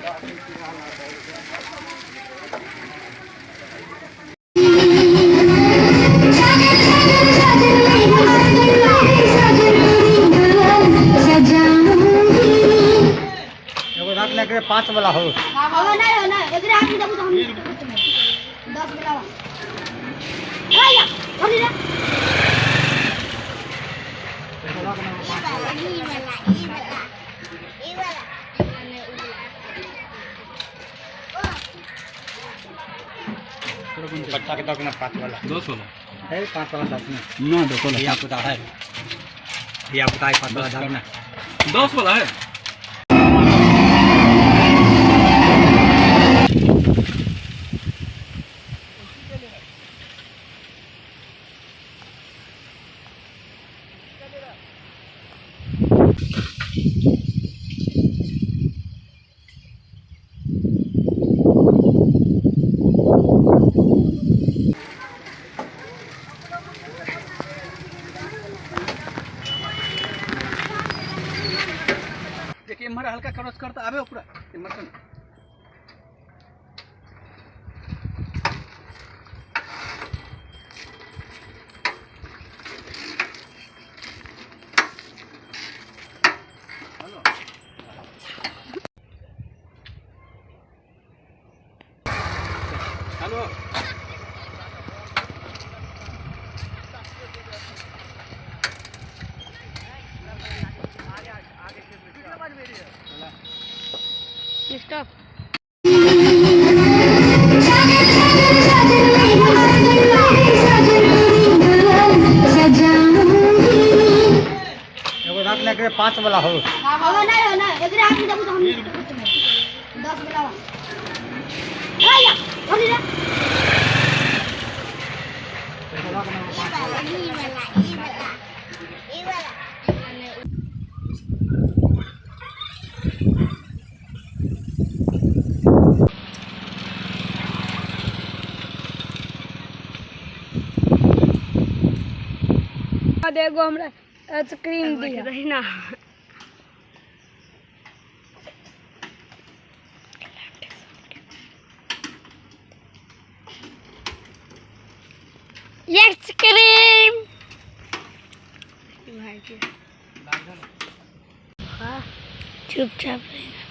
एगो रख लेके 5 वाला हो। नहीं हो नहीं, एकरे हाथ में देबू तो हम 10 वाला बा। ए या होली रे। बच्चा के दो ना 5 वाला। 10 वाला है 5 वाला 10 में ना, 10 वाला। या पुता है, या पुता है 5 वाला 10 में। 10 वाला है। देखिए हमारा हल्का क्रॉस करता आवे पूरा मटन। Hello stop. एगो रख लेके 5 वाला हो। नहीं हो नहीं, एकरे हाथ में देबू तो हम 10 वाला बा। ए या होली रे। एगो हमरा आइसक्रीम दिया ना। आइसक्रीम चुपचाप रहना।